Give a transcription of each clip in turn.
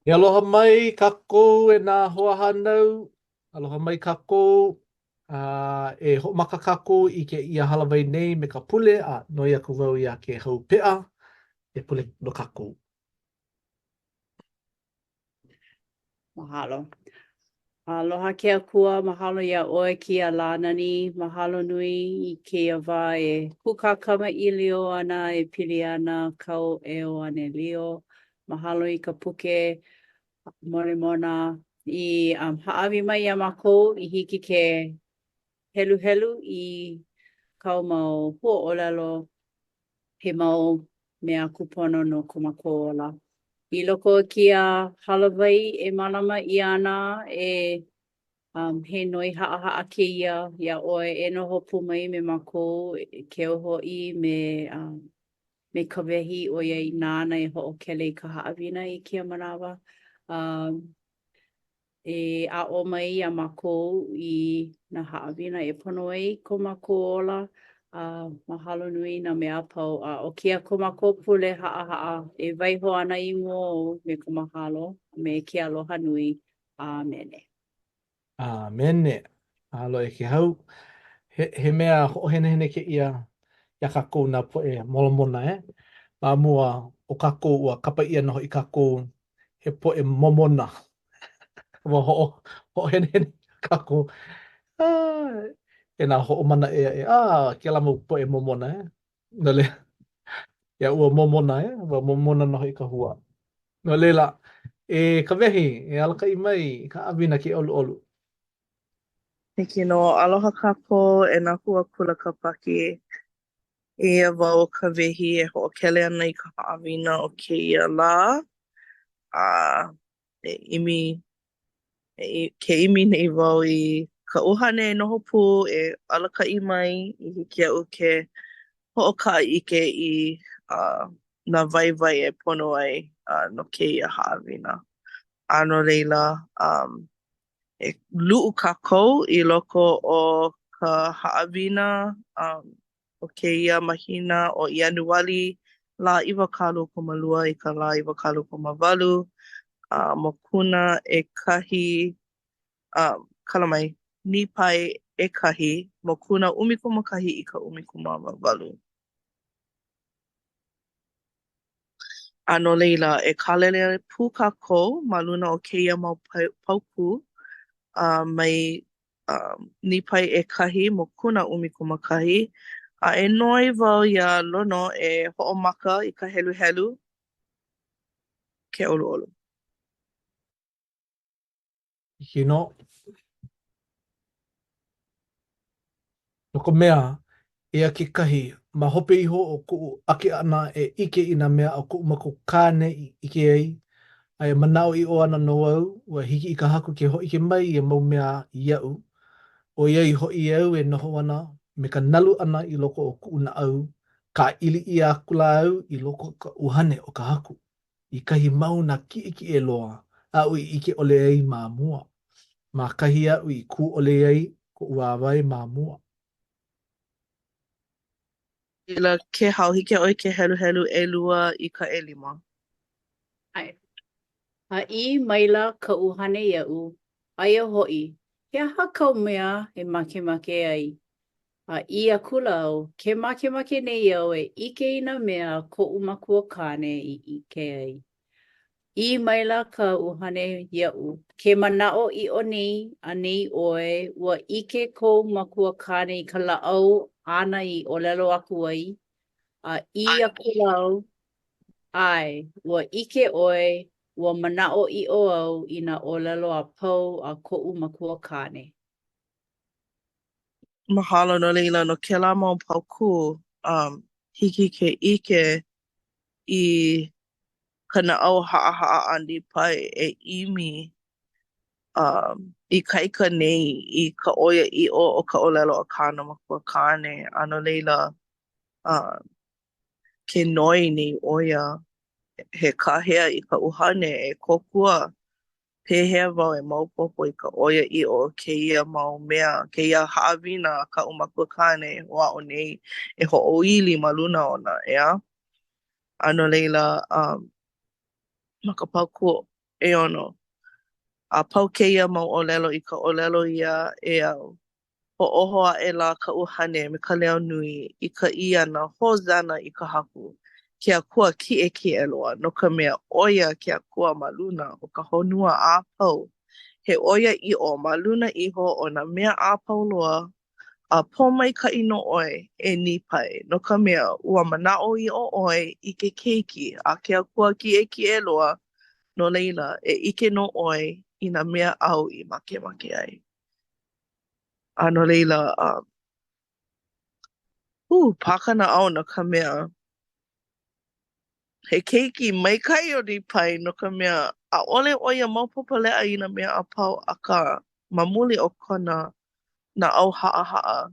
E aloha mai kākou e nā hoahānau, aloha mai kākou. A e hoʻomaka kākou i kēia hālāwai nei me ka pule a noi aku wau iā Kēhau Peʻa e pule no kākou. Mahalo. Aloha ke Akua, mahalo iā ʻoe kēia lā nani, mahalo nui i kēia wā e kūkā kamaʻilio ana e pili ana kāu ʻeuanelio. Mahalo i ka puke Molemona i um, hāʻawi mai iā mākou i hiki ke heluhelu i kāu mau huaʻōlelo he mau mea kūpono no ko mākou ola. I loko o kēia hālāwai e mālama ʻia ana e um, he noi haʻahaʻa kēia iā ʻoe e noho pū mai me mākou, keu hoʻi me um, me Kawehi ʻoiai nāna e hoʻokele i ka haʻawina i kēia manawa. Um, e aʻo mai iā mākou i nā haʻawina e pono ai ko mākou ola, a mahalo nui nā mea a pau. A ʻo kēia ko mākou pule haʻahaʻa e waiho ana i mua ou me ka mahalo a me ke aloha nui. ʻĀmene. ʻĀmene. Mahalo e Kēhau. He, he mea hoʻohenehene kēia iā kākou nā poʻe Molomona, eh? Ma mua o kākou ua kapa ʻia nō hoʻi kākou he poʻe momona. Ua hoʻo, hoʻohenehene kākou ah, e nā hoʻomana ʻē aʻe, ah, kēlā mau poʻe momona, eh? No laila, ia ua momona, eh? Ua momona nō hoʻi ka hua. No laila, e Kawehi, e alakaʻi mai i ka haʻawina ke ʻoluʻolu. Hiki nō. Aloha kākou e nā hua kula Kāpaki. Eia wau ʻo Kawehi e hoʻokele ana i ka haʻawina o kēia lā. A e ʻimi e ke ʻimi nei wau i ka ʻuhane e noho pū e alakaʻi mai i hiki iaʻu ke hoʻokaʻaʻike i uh, nā waiwai e pono ai uh, no kēia haʻawina. A no laila, um, e luʻu kākou i loko o ka haʻawina um, o kēia mahina ʻo Ianuali, lā 22 i ka lā 28, a mokuna ʻekahi, a kala mai, Nipai ʻekahi, mokuna 11 i ka 18. A no laila, e kālele pū kākou ma luna o kēia mau paukū a mai um, Nipai ʻekahi, mokuna 11, a e noi wau iā Lono e hoʻomaka i ka heluhelu ke ʻoluʻolu. Hiki nō. No ka mea, eia kekahi, ma hope iho o koʻu ake ʻana e ʻike i nā mea a koʻu makua kāne i ʻike ai, a e manaʻoʻiʻo ana nō au, ua hiki i ka Haku ke hōʻike mai ia mau mea iaʻu, ʻoiai hoʻi au e noho ana me ka nalu ʻana i loko o kuʻu naʻau, kāʻili ʻia akula au i loko o ka ʻUhane o ka Haku, i kahi mauna kiʻekiʻe loa aʻu i ʻike ʻole ai ma mua, ma kahi aʻu i kū ʻole ai koʻu wāwae ma mua. Laila, Kēhau, hiki iā ʻoe ke heluhelu ʻelua i ka ʻelima. ʻAe. A ʻī maila ka ʻUhane iaʻu, Aia hoʻi, he aha kāu mea e makemake ai? A ʻī akula au, Ke makemake nei au e ʻike i nā mea a koʻu makua kāne i ʻike ai. ʻĪ maila ka ʻUhane iaʻu, Ke manaʻoʻiʻo nei anei ʻoe ua ʻike kou makua kāne i ka lāʻau āna i ʻōlelo aku ai? A ʻī akula au, ʻAe, ua ʻike ʻoe, ua manaʻoʻiʻo au i nā ʻōlelo a pau a koʻu makua kāne. Mahalo no laila no kēlā mau paukū, um, hiki ke ʻike i ka naʻau haʻahaʻa a Nipai e ʻimi um, ikaika nei i ka ʻoiaʻiʻo o ka ʻōlelo a kāna makua kāne. A no laila, uh, ke noi nei ʻo ia he kāhea i ka ʻuhane e kōkua Pehea wau e maopopo i ka ʻoiaʻiʻo o kēia mau mea, kēia haʻawina a kaʻu makuakāne e hoʻāʻo nei e hoʻoili ma luna ona, ʻeā? A no laila, um, ma ka paukū. ʻEono. A pau kēia mau ʻōlelo i ka ʻōlelo ʻia e au, hoʻōho aʻela ka ʻUhane me ka leo nui, i ka ʻī ʻana, Hosana i ka Haku, ke Akua kiʻekiʻe loa, no ka mea, ʻo ia ke Akua ma luna o ka honua a pau, he ʻoiaʻiʻo ma luna iho o nā mea a pau loa, A pōmaikaʻi nō ʻoe, e Nipai, no ka mea, ua manaʻoʻiʻo ʻoe i ke Keiki a ke Akua Kiʻekiʻe Loa, no laila, e ʻike nō ʻoe i nā mea āu i makemake ai. A no laila, um, hū, pā ka naʻau no ka mea, he keiki maikaʻi ʻo Nipai no ka mea, ʻaʻole ʻo ia maopopo leʻa i nā mea a pau, akā, ma muli o kona naʻau haʻahaʻa,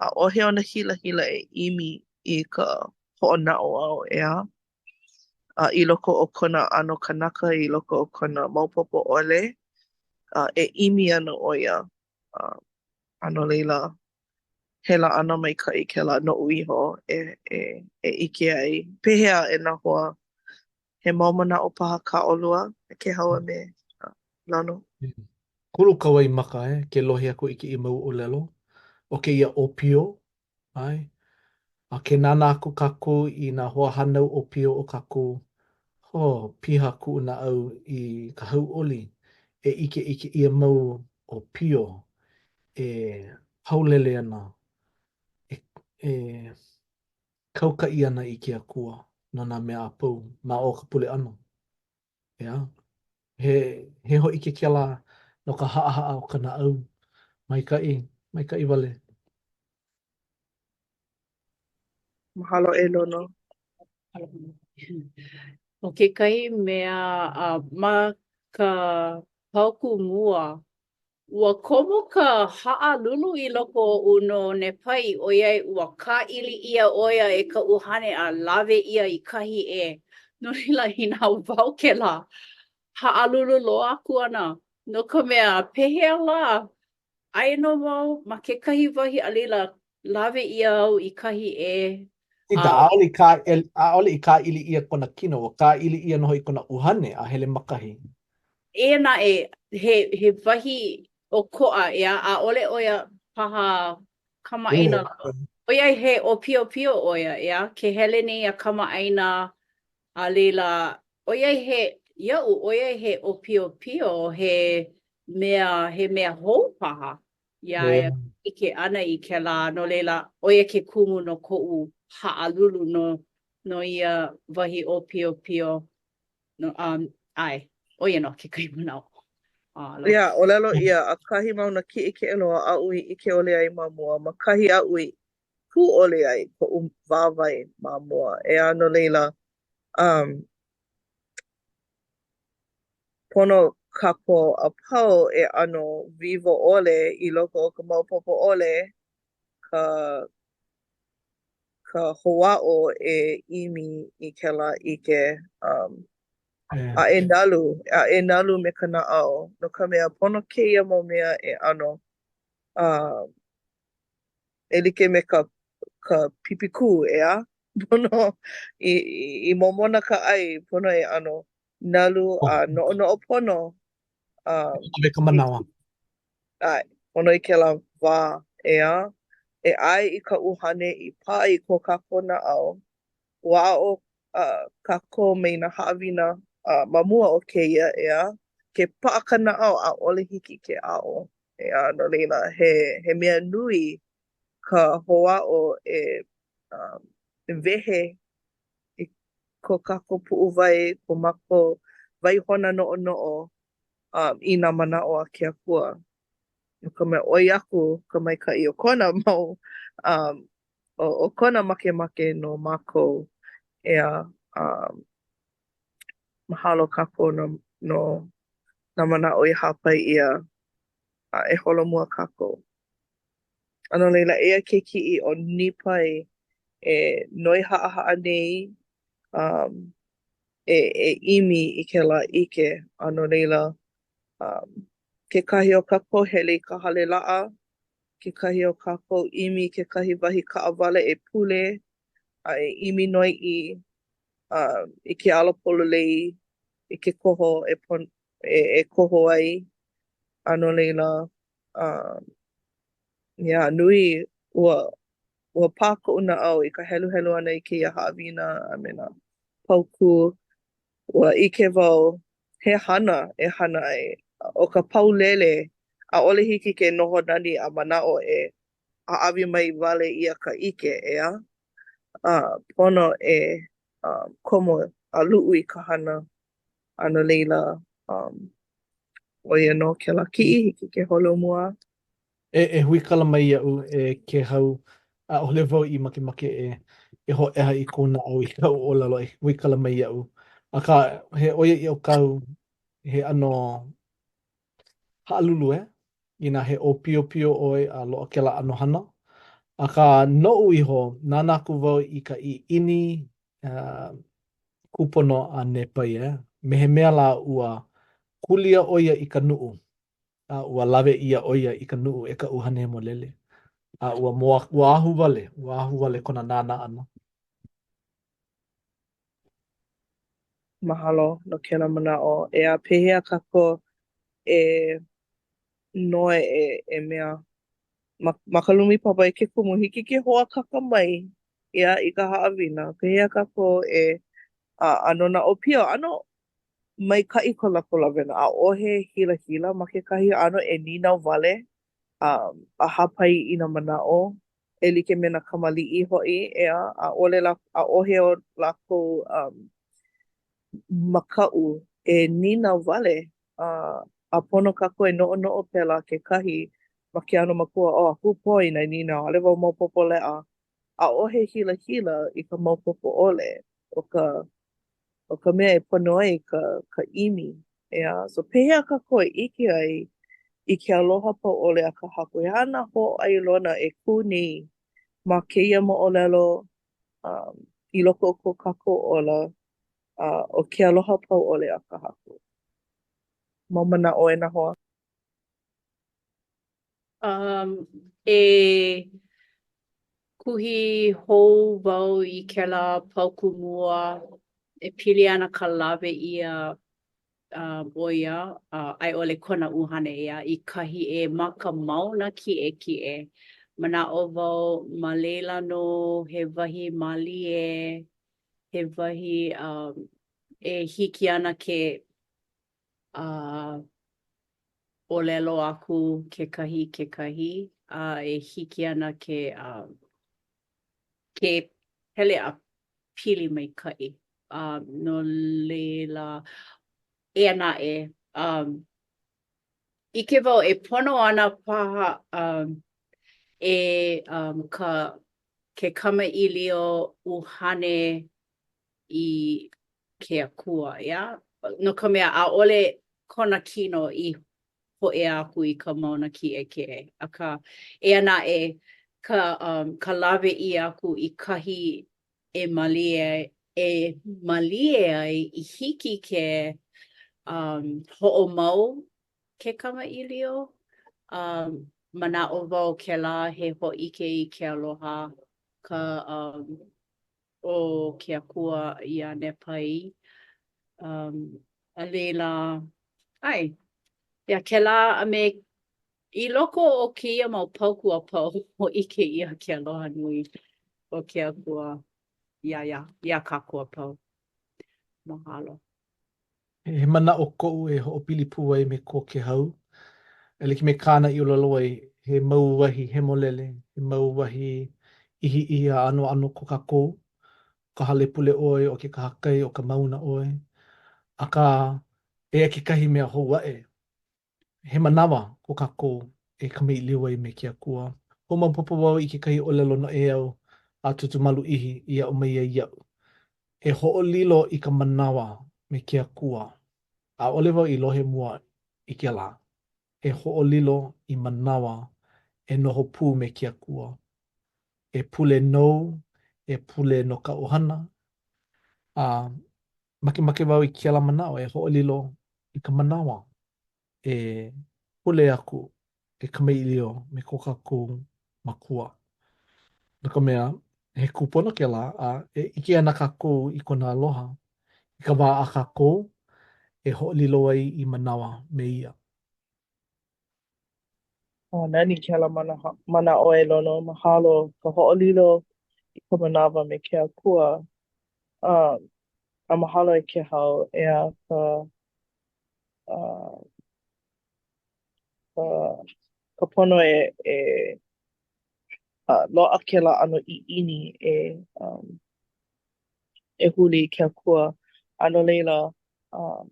ʻaʻohe ona hilahila e ʻimi i ka hoʻonaʻauao, ʻeā? A i loko o kona ʻano kanaka, i loko o kona maopopo ʻole, a e ʻimi ana ʻo ia. A, a no laila, he laʻana maikaʻi kēlā noʻu iho e, e, e ʻike ai. Pehea e nā hoa? He mau manaʻo paha kā ʻolua, e Kēhau a me Lono? Kulu ka waimaka, eh, ke lohe aku i kēia mau ʻōlelo o kēia ʻōpio, ʻae. A ke nānā aku kākou i nā hoahānau ʻōpio o kākou, hō, piha kuʻu naʻau i ka hauʻoli e ʻike i kēia mau ʻōpio e paulele ana, e, e kaukaʻi ana i ke Akua no nā mea a pau ma o ka pule ʻana. ʻEā? He, he hōʻike kēlā no ka haʻahaʻa o ka naʻau. Maikaʻi, maikaʻi wale. Mahalo e Lono. ʻO kekahi mea a ma ka paukū mua, ua komo ka haʻalulu i loko oʻu no Nepai ʻoiai ua kāʻili ʻia ʻo ia e ka ʻUhane a lawe ʻia i kahi ʻē. No laila, inā wau kēlā, haʻalulu loa aku ana, no ka mea, pehea lā, Aia nō wau ma kekahi wahi a laila lawe ʻia au i kahi ʻē. A ʻaʻole i kā, ʻaʻole i kāʻili ʻia kona kino, ua kāʻili ʻia nō hoʻi kona ʻuhane a hele ma kahi. Eia naʻe, he, he wahi ʻokoʻa, ʻeā, ʻaʻole ʻo ia paha kamaʻāina, ʻoiai he ʻōpiopio ʻo ia, ʻeā, ke hele nei a kamaʻāina, a laila, ʻoiai he, iaʻu, ʻoiai he ʻōpiopio, he mea, he mea hou paha iā ia ʻike ʻana i kēlā, no laila, ʻo ia ke kumu no koʻu haʻalulu no, no ia wahi ʻōpiopio. No, um, ʻae, ʻo ia nō kekahi manaʻo. Yeah, ʻōlelo ʻia, ʻAkahi mauna kiʻekiʻe loa aʻu i ʻike ʻole ai ma mua, ma kahi aʻu i kū ʻole ai koʻu wāwae ma mua. ʻEā, no laila, um, Pono kākou a pau e ʻano wiwo ʻole i loko o ka maopopo ʻole ka ka hoʻāʻo e ʻimi i kēlā ʻike um, a e nalu, a e nalu me ka naʻau, no ka mea, pono kēia mau mea e ʻano uh, e like me ka ka pipikū, ʻeā? Pono i, i momona ka ʻai, pono e ʻano nalu a noʻonoʻo pono. Um, me ka manawa. ʻAe, pono i kēlā wā, ʻeā? E ʻae i ka ʻuhane i paʻa i ko kākou naʻau. Ua aʻo uh, kākou mai nā haʻawina uh, ma mua o kēia, ʻeā? Ke paʻa ka naʻau, ʻaʻole hiki ke aʻo. ʻEā, no laila, he, he mea nui ka hoʻāʻo e um, wehe i ko kākou puʻuwai, ko mākou waihona noʻonoʻo um, i nā manaʻo a ke Akua. No ka mea, ʻoi aku ka maikaʻi o kona mau, um, o, o kona makemake no mākou, ʻeā, um, mahalo kākou no, no nā manaʻo i hāpai ʻia a e holomua kākou. A no laila, eia ke kiʻi o Nipai e noi haʻahaʻa nei um, e, e ʻimi i kēlā ʻike. A no laila, um, kekahi o kākou hele i ka hale laʻa, kekahi o kākou ʻimi i kekahi wahi kaʻawale e pule, a e ʻimi noiʻi uh, i ke ala pololei. i ke koho e pono e, e koho ai. A no laila, um, yeah, nui, ua, ua pā koʻu naʻau i ka heluhelu ʻana i kēia haʻawina a me nā paukū. Ua ʻike wau, he hana e hana ai. ʻO ka paulele, ʻaʻole hiki ke noho nani a manaʻo e hāʻawi mai wale ʻia ka ʻike, ʻeā? A pono e um, komo a luʻu i ka hana. A no laila, um, ʻo ia nō kēlā kiʻi, hiki ke holomua. E, e huikala mai iaʻu, e Kēhau, ʻaʻole wau i makemake e e hōʻeha i kou naʻau i kaʻu ʻōlelo, e huikala mai iaʻu. Akā, he ʻoiaʻiʻo kāu, he ʻano haʻalulu, eh? Inā he ʻōpiopio ʻoe a loaʻa kēlā ʻano hana. Akā, noʻu iho, nānā aku wau i ka ʻiʻini uh, kūpono a Nepai, eh? Me he mea lā ua kūlia ʻo ia i ka nuʻu, a ua lawe ʻia ʻo ia i ka nuʻu e ka ʻUhane Hemolele, a ua moa, ua ahuwale, ua ahuwale kona nānā ʻana. Mahalo no kēlā manaʻo. ʻEā, pehea kākou e noi e, e mea ma, ma ka lumi papa e ke kumu, hiki ke hoʻākāka mai ʻeā, i ka haʻawina. Pehea kākou e a, a no nā ʻōpio, ʻano maikaʻi ko lākou lawena. ʻAʻohe hilahila ma kekahi ʻano e nīnau wale a, a hāpai i nā manaʻo e like me nā kamaliʻi hoʻi, ʻeā, ʻaʻole lā, ʻaʻohe o lākou um, makaʻu e nīnau wale, a, a pono kākou e noʻonoʻo pēlā kekahi ma ke ʻano makua, oh, hūpō i nā nīnau, ʻaʻole wau maopopo leʻa. ʻAʻohe hilahila i ka maopopo ʻole o ka ʻo ka mea e pono ai ka ka ʻimi, ʻeā? So pehea kākou e ʻike ai i ke aloha pau ʻole a ka Haku? He aha nā hōʻailona e kū nei ma kēia moʻolelo um, i loko o ko kākou ola, uh, o ke aloha pau ʻole a ka Haku? Mau manaʻo e nā hoa? Um, e kuhi hou wau i kēlā paukū mua e pili ana ka lawe ʻia um, ʻo ia, uh, a i ʻole kona ʻuhane ʻeā, i kahi ʻē ma ka mauna kiʻekiʻe. Manaʻo wau ma laila nō he wahi mālie, he wahi um, e hiki ana ke uh, ʻōlelo aku kekahi i kekahi, a e hiki ana ke uh, ke hele a pili maikaʻi. Uh, no laila, eia naʻe, um, ʻike wau e pono ana paha um, e um, ka, ke kamaʻilio ʻuhane i ke Akua, ʻeā? No ka mea, ʻaʻole kona kino i hōʻea aku i ka mauna kiʻekiʻe. Akā, eia naʻe ka, um, ka lawe ʻia aku i kahi e mālie, e mālie ai i hiki ke um, hoʻomau ke kamaʻilio. Um, manaʻo wau kēlā he hōʻike i ke aloha, ka um, o ke Akua iā Nepai. Um, a laila, ʻae, ia kēlā a me i loko o kēia mau paukū a pau, hōʻike ʻia ke aloha nui o ke Akua iā, iā, iā kākou a pau. Mahalo. He manaʻo koʻu e hoʻopili pū ai me ko Kēhau. E like me kāna i ʻōlelo ai, he mau wahi hemolele, he mau wahi ʻihiʻihi a ʻanoʻano ko kākou, ʻo ka hale pule ʻoe, ʻo ke kahakai, ʻo ka mauna ʻoe. Akā, eia kekahi mea hou aʻe, he manawa ko kākou e kamaʻilio ai me ke Akua. Hoʻomaopopo wau i kekahi ʻōlelo noʻeau a Tūtū Maluʻihi i aʻo mai ai iaʻu. E hoʻolilo i ka manawa me ke Akua. ʻAʻole wau i lohe mua i kēlā. E hoʻolilo i manawa e noho pū me ke Akua. E pule nou, e pule no ka ʻohana, a makemake wau i kēlā manaʻo e hoʻolilo i ka manawa e pule aku, e kamaʻilio me ko kākou Makua. No ka mea, he kūpono kēlā, a e ʻike ana kākou i kona aloha. I ka wā a kākou. e hoʻolilo ai i manawa me ia. A nani kēlā mana manaʻo e Lono. Mahalo ka hoʻolilo i ka manawa me ke Akua. Um, a mahalo e Kēhau, ʻeā, ka, uh, ka, ka pono e, e uh, loaʻa kēlā ʻano ʻiʻini e um, e huli i ke Akua. A no laila, um,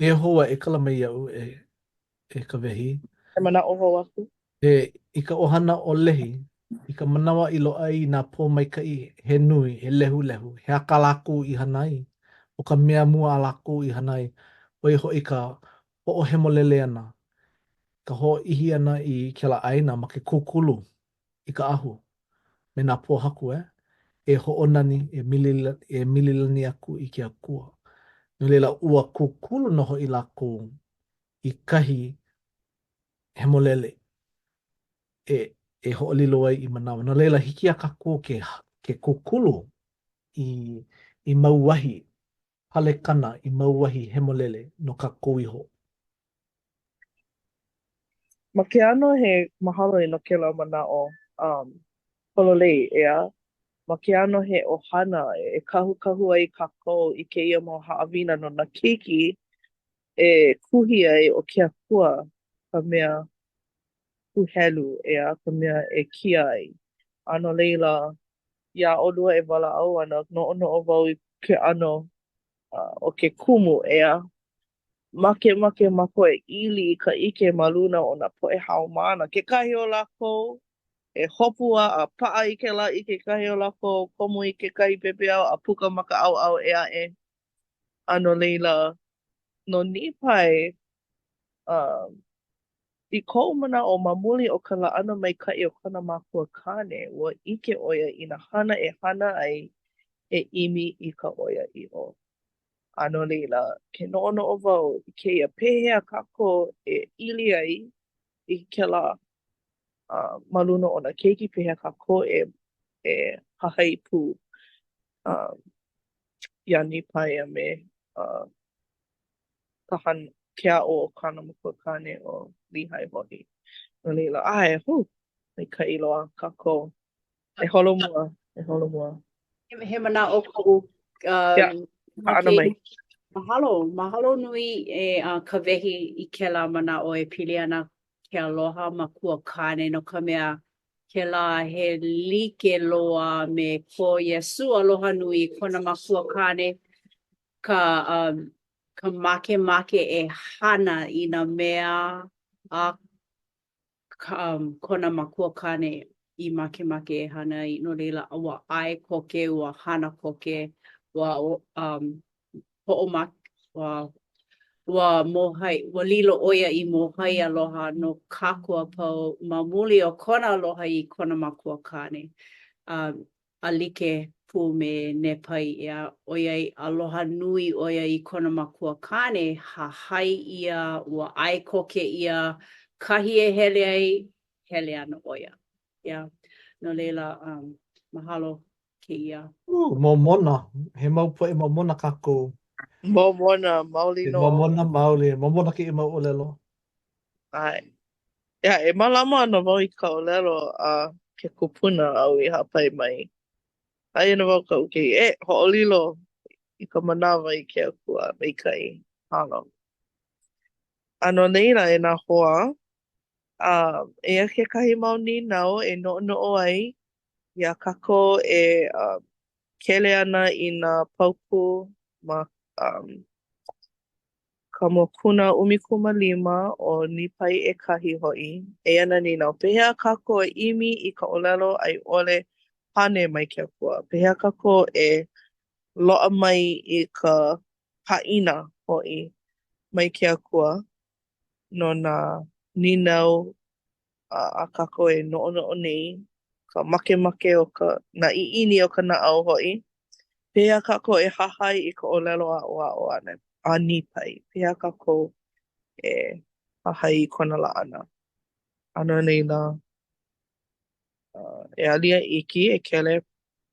Eia hou aʻe, kala mai iaʻu e, e Kawehi. He manaʻo hou aku? E, i ka ʻohana o Lehi, i ka manawa i loaʻa ai nā pōmaikaʻi he nui, he lehulehu, he aha kā lākou i hana ai? ʻO ka mea mua a lākou i hana ai, ʻo ia hoʻi ka hoʻohemolele ʻana, ka hōʻihi ʻana i kēlā ʻāina ma ke kūkulu i ka ahu me nā pōhaku, eh? E hoʻonani, e mili, e mililani aku i ke Akua. No laila, ua kūkulu nō hoʻi lākou i kahi hemolele e, e hoʻolilo ai i manawa. No laila, hiki iā kākou ke, ke kūkulu i, i mau wahi palekana, i mau wahi hemolele no kākou iho. Ma ke ʻano he mahalo no kēlā manaʻo um, pololei, ʻeā? Ma ke ʻano he ʻohana e kahukahu ai kākou i kēia mau haʻawina no nā keiki e kuhi ai ʻo ke Akua ka mea kūhelu, ʻeā, ka mea e kia ai. A no laila, iā ʻolua e walaʻau ana, noʻonoʻo wau i ke ʻano uh, o ke kumu, ʻeā? Makemake mākou e ili i ka ʻike ma luna o nā poʻe haumāna. Kekahi o lākou e hopu a a paʻa i kēlā ʻike, kekahi o lākou komo i kekahi pepeiao a puka ma ka ʻaoʻao ʻē aʻe. A no laila, no Nīpai, um, i koʻu manaʻo, ma muli o ka laʻana maikaʻi o kona makua kāne, ua ʻike ʻo ia i nā hana e hana ai e ʻimi i ka ʻoiaʻiʻo. A no laila, ke noʻonoʻo wau i kēia, pehea kākou e ili ai i kēlā uh, ma luna o nā keiki, pehea kākou e, e hahai pū um, iā Nīpai a me uh, ka hana, ke aʻo o kāna makuakāne ʻo Lehi hoʻi. No laila, ʻae, hū, maikaʻi loa kākou. E holomua, e holomua. He manaʻo koʻu. Um, yeah. Haʻana mai. Mahalo, mahalo nui e uh, Kawehi i kēlā manaʻo e pili ana ke aloha makua kāne no ka mea kēlā he like loa me ko Iesū aloha nui i kona makua kāne ka um, ka makemake e hana i nā mea a ka, um, kona makua kāne i makemake e hana ai. No laila, ua ʻae koke, ua hana koke, ua um, hoʻomak, ua, ua mōhai, ua lilo ʻo ia i mōhai aloha no kākou a pau ma muli o kona aloha i kona makua kāne. Um, a like pū me Nepai, ʻeā, ʻoiai aloha nui ʻo ia i kona makua kāne, hahai ʻia, ua ʻae koke ʻia kahi e hele ai, hele ana ʻo ia. ʻEā. No laila, um, mahalo kēia. Ū, momona. He mau poʻe momona kākou. Momona maoli He nō. momona maoli. Momona kēia mau ʻōlelo. ʻAe. Yeah, e mālama ana wau i ka ʻōlelo a ke kupuna aʻu i hāpai mai. Haʻi ana wau i kaʻu keiki, e, hoʻolilo i ka manawa i ke Akua maikaʻi. Mahalo. A no laila, e nā hoa, um, eia kekahi mau nīnau e noʻonoʻo ai iā kākou e um, kele ana i nā paukū ma um, Ka mokuna 15 o Nīpai ʻEkahi hoʻi, eia nā nīnau, Pehea kākou e ʻimi i ka ʻōlelo a i ʻole pane mai ke Akua? Pehea kākou e loaʻa mai i ka haʻina hoʻi mai ke Akua no nā nīnau a kākou e noʻonoʻo nei, ka makemake o ka, nā ʻiʻini o ka naʻau hoʻi. Pehea kākou e hahai i ka ʻōlelo aʻoaʻo a, a Nīpai? Pehea kākou e hahai i kona laʻana? A no laila, uh, e alia iki, e kele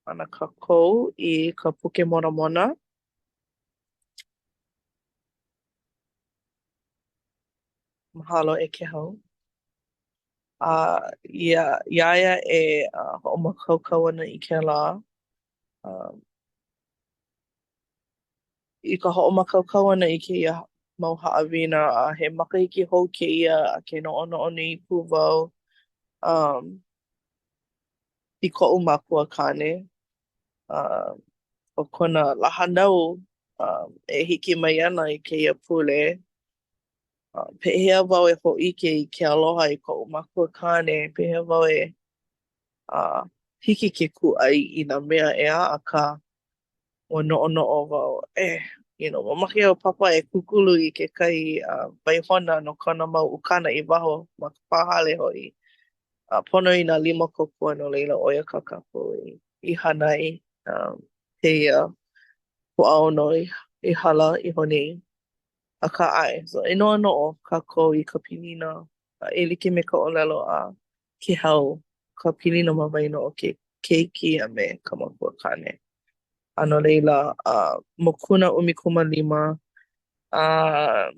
ana kākou i ka Puke Moramona. Mahalo e Kēhau. A iā, iā ia e hoʻomākaukau ana i kēlā, um, i ka hoʻomākaukau ʻana i kēia mau haʻawina, a he makahiki hou kēia a ke noʻonoʻo nei pū wau um, i koʻu makua kāne. Uh, ʻo kona lā hānau um, e hiki mai ana i kēia pule. Uh, pehea wau e hōʻike i ke aloha i koʻu makua kāne? Pehea wau e uh, hiki ke kūʻai i nā mea, ʻeā? Akā, ua noʻonoʻo wau, eh, you know, mamake au papa e kūkulu i kekahi uh, waihona no kona mau ukana i waho ma ka pā hale hoʻi. A pono i nā lima kōkua no laila ʻo ia kā kākou i, i hana ai um, kēia Pōʻaono i, i hala iho nei. Akā ʻae, so e noʻonoʻo kākou i ka pilina e like me ka ʻōlelo a Kēhau, ka pilina ma waena o ke keiki a me ka makua kāne. A no laila, uh, mokuna 15, a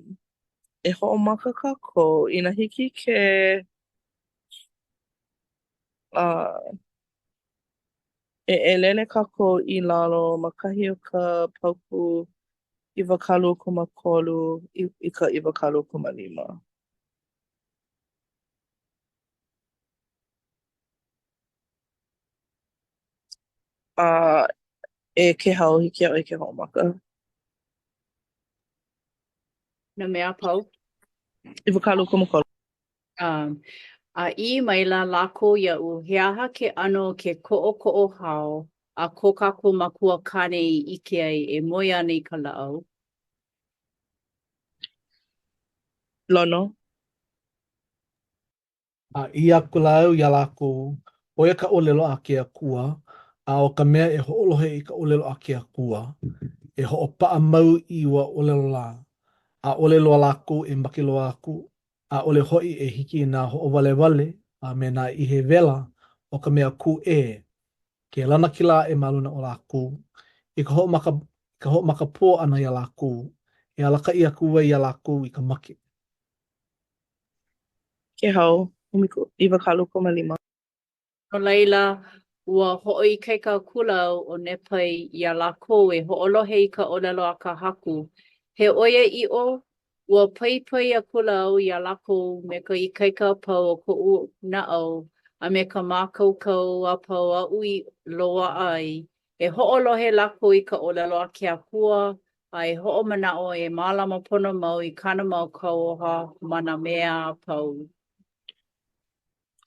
e hoʻomaka kākou inā hiki ke uh, e ʻelele kākou i lalo ma kahi o ka paukū 23 i, i ka 25. A e Kēhau, hiki iā ʻoe ke hoʻomaka. Nā mea a pau. 23. Um, a ʻī maila lākou iaʻu, He aha ke ʻano o ke koʻokoʻo hao a ko kākou makua kāne i ʻike ai e moe ana i ka lāʻau? Lono. A ʻī akula au iā lākou, ʻO ia ka ʻōlelo a ke Akua, a ʻo ka mea e hoʻolohe i ka ʻōlelo a ke Akua, e hoʻopaʻa mau i ua ʻōlelo lā, ʻaʻole loa lākou e make loa aku, ʻaʻole hoʻi e hiki i nā hoʻowalewale a me nā ihe wela o ka mea kūʻē ke lanakila aʻe ma luna o lākou, i ka hoʻomaka i ka hoʻomakapō ʻana iā lākou, e alakaʻi aku ai iā lākou i ka make. Kēhau, 25. No laila, ua hoʻoikaika akula au ʻo Nepai iā lākou e hoʻolohe i ka ʻōlelo a ka Haku. He ʻoiaʻiʻo, ua paipai akula au iā lākou me ka ikaika a pau o koʻu naʻau a me ka mākaukau a pau aʻu i loaʻa ai, e hoʻolohe lākou i ka ʻōlelo a ke Akua, a e hoʻomanaʻo e mālama pono mau i kāna mau kauoha ma nā mea a pau.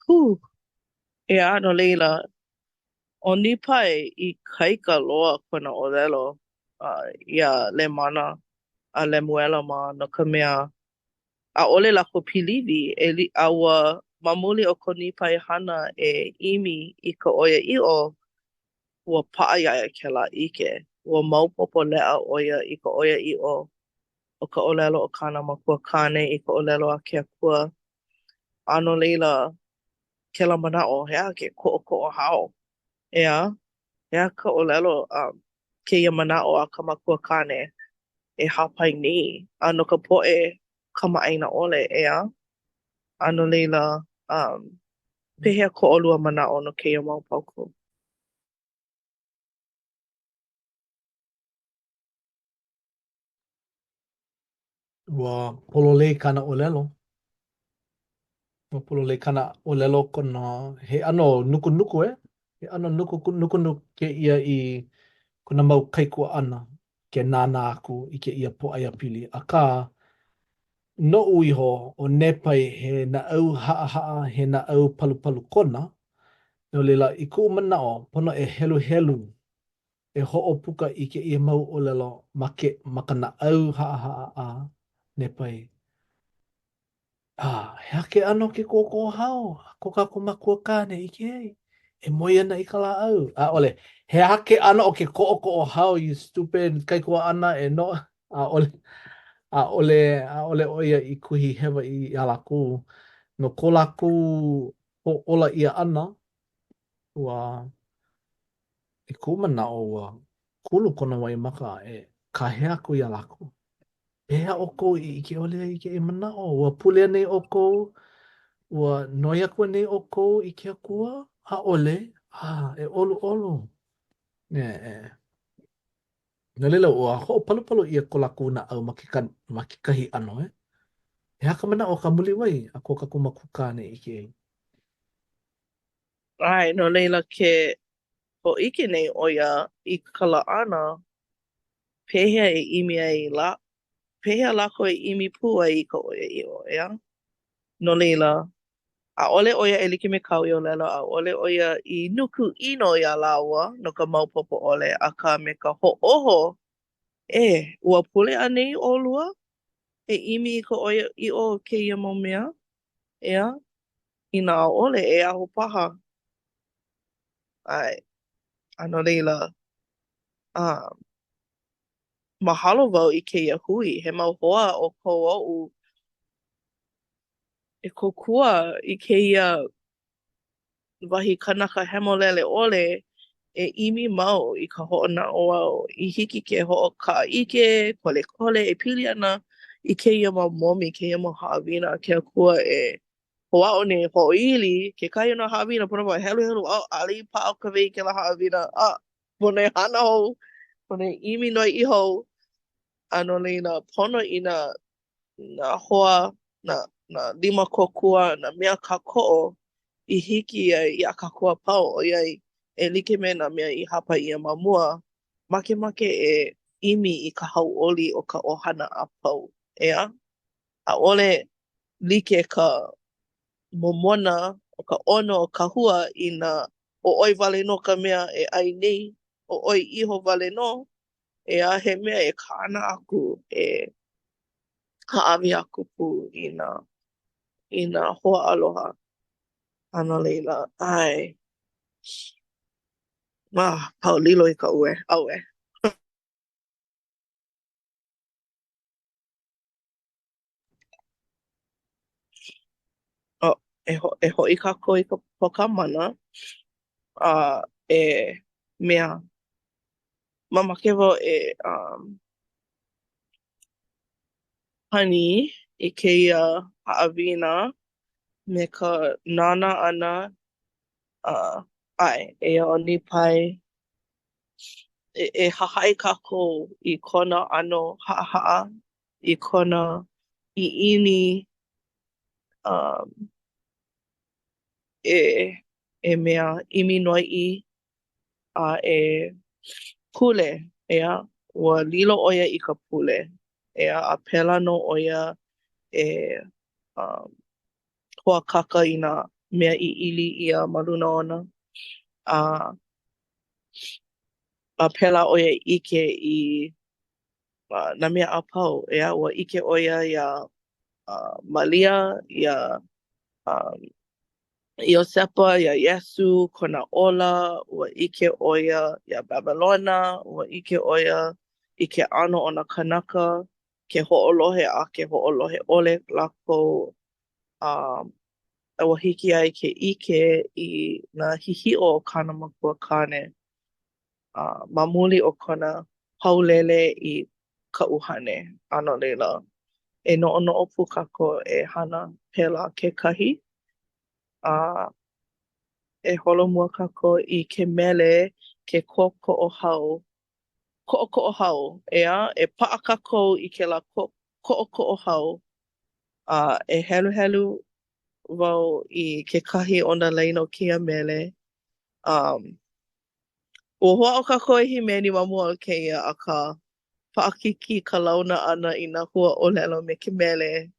Hū! ʻEā, no laila, ʻo Nipai ikaika loa kona ʻōlelo iā Lemana a Lemuela mā no ka mea, ʻaʻole lākou piliwi, e a ua ma muli o ko Nipai hana e ʻimi i ka ʻoiaʻiʻo, ua paʻa iā ia kēlā ʻike. Ua maopopo leʻa ʻo ia i ka ʻoiaʻiʻo o ka ʻōlelo o kāna makua kāne i ka ʻōlelo a ke Akua. A no laila, kēlā manaʻo, he aha ke koʻokoʻo hao? ʻEā? He aha ka ʻōlelo a kēia manaʻo a ka makua kāne e hāpai nei? A no ka poʻe kamaʻāina ʻole, ʻeā? A no laila, um, pehea ko ʻolua manaʻo no kēia mau paukū? Ua pololei kāna ʻōlelo. Ua pololei kāna ʻōlelo kona he ʻano nukunuku eh? He ʻano nuku nukunuku kēia i kona mau kaikuaʻana ke nānā aku i kēia pōʻaiapili. Akā, noʻu iho, ʻo Nepai he naʻau haʻahaʻa, he naʻau palupalu kona, no laila, i kuʻu manaʻo, pono e heluhelu e hoʻopuka i kēia mau ʻōlelo ma ke ma ka naʻau haʻahaʻa a Nepai. A, he aha ke ʻano o ke koʻokoʻo hao a ko kākou makua kāne i ʻike ai? E moe ana i ka lāʻau. ʻAʻole. He aha ke ʻano o ke koʻokoʻo hao, you stupid kaikuaʻana e no ʻaʻole. ʻAʻole, ʻaʻole ʻo ia i kuhi hewa iā lākou. No ko lākou hōʻola ʻia ʻana, ua I kuʻu manaʻo, ua kulu kona waimaka e kāhea aku iā lākou. Pehea ʻoukou i ʻike ʻole ai i kēia manaʻo? Ua pule anei ʻoukou? Ua noi aku anei ʻoukou i ke Akua? ʻAʻole. A, e ʻoluʻolu. E, e. No laila, ua hoʻopalupalu ʻia ko lākou naʻau ma ke, ma kekahi ʻano, e. He aha ka manaʻo o ka muliwai a ko kākou makua kāne i ʻike ai? ʻAe, no laila ke hōʻike nei ʻo ia i ka laʻana pehea e ʻimi ai lā, pehea lākou e ʻimi pū ai i ka ʻoiaʻiʻo, ʻeā? No laila, ʻaʻole ʻo ia e like me kāu i ʻōlelo, ʻaʻole ʻo ia i nuku ʻino iā lāua no ka maopopo ʻole, akā me ka hoʻōho, ē, ua pule anei ʻolua e ʻimi i ka ʻoiaʻiʻo o kēia mau mea, ʻeā? Inā ʻaʻole, e aho paha. ʻAe. A no laila, um, mahalo wau i kēia hui. He mau hoa ʻoukou oʻu e kōkua i kēia wahi kanaka hemolele ʻole e ʻimi mau i ka hoʻonaʻauao i hiki ke hoʻokaʻaʻike, kolekole e pili ana i kēia mau momi, kēia mau haʻawina a ke Akua e hoʻāʻo nei hoʻoili kekahi o nā haʻawina pono wau e heluhelu oh ʻaʻole i paʻa ʻo Kawehi i kēlā haʻawina ah pono e hana hou pono e ʻimi noiʻi hou a no laila pono i nā nā hoa nā nā lima kōkua nā mea kākoʻo i hiki ai iā kākou a pau ʻoiai e like me nā mea i hāpai ʻia ma mua makemake e ʻimi i ka hauʻoli o ka ʻohana a pau ʻeā? ʻAʻole like ka momona o ka ʻono o ka hua inā ʻo ʻoe wale nō ka mea e ʻai nei, ʻo ʻoe iho wale nō, ʻeā, he mea e kaʻana aku, e hāʻawi aku pū i nā i nā hoa aloha. A no laila, ʻae. Ah, pau lilo i ka uē. ʻAuē. Oh, e, ho e hoʻi kākou i ka pōkā mana a e mea mamake wau e um, pani i kēia haʻawina me ka nānā ʻana uh, ʻae, eia ʻo Nipai e, e hahai kākou i kona ʻano haʻahaʻa, i kona ʻiʻini um, e, e mea ʻimi noiʻi a e pule, ʻeā? Ua lilo ʻo ia i ka pule, ʻeā? A pēlā nō ʻo ia e um, hoakaka i nā mea i ili ʻia ma luna ona. A a pēlā ʻo ia i ʻike i nā mea a pau, ʻeā? Ua ʻike ʻo ia iā Malia, iā um, Iosepa, iā Iesū, kona ola, ua ʻike ʻo ia iā Babylona, ua ʻike ʻo ia i ke ʻano o nā kānaka, ke hoʻolohe a ke hoʻolohe ʻole lākou, a ua hiki iā ia ke ʻike i nā hihiʻo o kāna makua kāne a ma muli o kona paulele i ka ʻuhane. A no laila, e noʻonoʻo pū kākou e hana pēlā kekahi. A e holomua kākou i ke mele ke koʻokoʻohau. Koʻokoʻohau, ʻeā? E paʻa kākou i kēlā koʻokoʻohau a e heluhelu wau i kekahi o nā laina o kēia mele. Um, ua hoʻāʻo kākou e hīmeni ma mua o kēia, akā, paʻakikī ka launa ʻana i nā hua ʻōlelo me ke mele,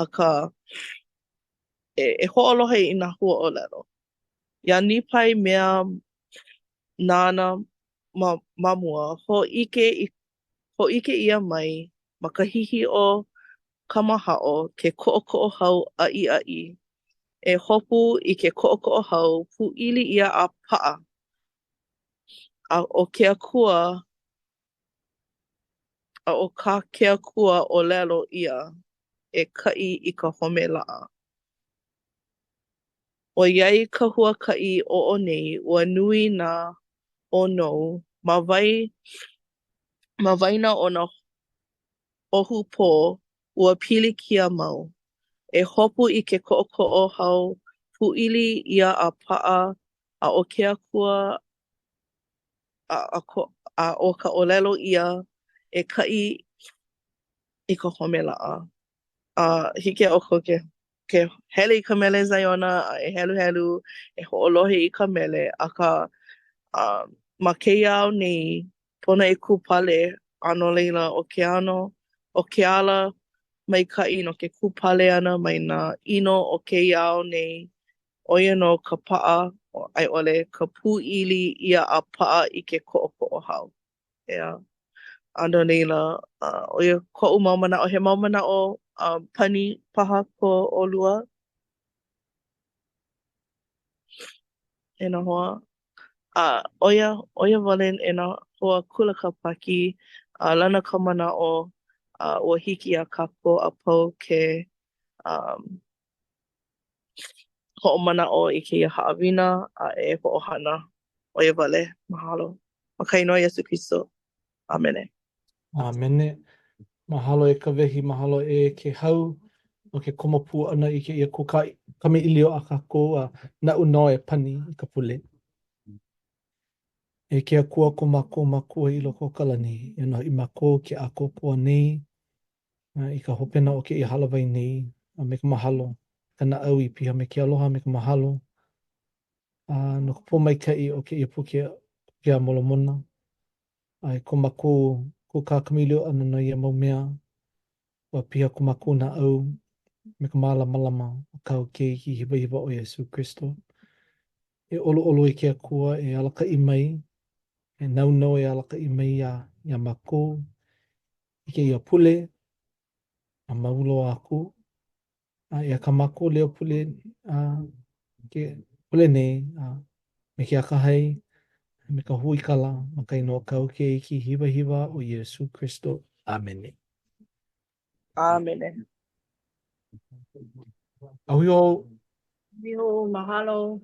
akā, e, e hoʻolohe i nā hua ʻōlelo. Iā Nipai mea nāna ma, ma mua, hōʻike, i, hōʻike ʻia mai ma ka hihiʻo kamahaʻo ke koʻokoʻohau ʻaʻiʻaʻi. E hopu i ke koʻokoʻohau, pūʻili ʻia a paʻa. A ʻo ke akua, a ʻo kā ke akua ʻōlelo ia e kaʻi i ka home laʻa. ʻOiai ka huakaʻi oʻo nei, ua nui nā ʻōnou ma wai ma waena o nā. ʻohu pō, ua pilikia mau. E hopu i ke koʻokoʻo hau, pūʻili ia a paʻa, a ʻo ke akua a, a, a ʻo ka ʻōlelo ia, e kaʻi i ka home laʻa. A hiki iā ʻoukou ke ke hele i ka mele Ziona a e heluhelu, e hoʻolohe i ka mele, akā um, ma kēia ao nei, pono e kūpale, a no laila, ʻo ke ano, ʻo ke ala maikaʻi no ke kūpale ʻana mai nā ʻino o kēia ao nei, ʻo ia nō ka paʻa, a i ʻole ka pūʻili ʻia a paʻa i ke koʻokoʻo hau. ʻEā. A no laila, ʻo ia koʻu mau manaʻo, he mau manaʻo pani paha ko ʻolua e nā hoa. A ʻo ia, ʻo ia wale e nā hoa kula Kāpaki, a lana ka manaʻo, a ua hiki iā kākou a pau ke um, hoʻomanaʻo i kēia haʻawina a e hoʻohana. ʻO ia wale. Mahalo. Ma ka inoa Iesū Kristo. ʻĀmene. ʻĀmene. Mahalo e Kawehi, mahalo e Kēhau no ke komo pū ʻana i kēia kūkā kamaʻilio a kākou a naʻu nō e pani i ka pule. E ke Akua ko mākou Makua i loko o ka lani, eia nō hoʻi mākou ke ʻākoakoa nei i ka hopena o kēia hālāwai nei, a me ka mahalo, ka naʻau i piha me ke aloha me ka mahalo, a no ka pōmaikaʻi o kēia puke puke a Molomona, a i ko mākou kūkā kamaʻilio ʻana no ia mau mea, ua piha ko mākou naʻau me ka mālamalama o kāu Keiki hiwahiwa ʻo Iesū Kristo. E ʻoluʻolu e ke Akua e alakaʻi mai, e nāu nō e alakaʻi mai iā, iā mākou, i kēia pule a mau loa aku. A eia kā mākou leo pule a ke pule nei a me ke akahai me ka huikala ma ka inoa o kāu Keiki hiwahiwa ʻo Iesū Kristo. ʻĀmene. ʻĀmene. A hui hou. Hui hou, mahalo.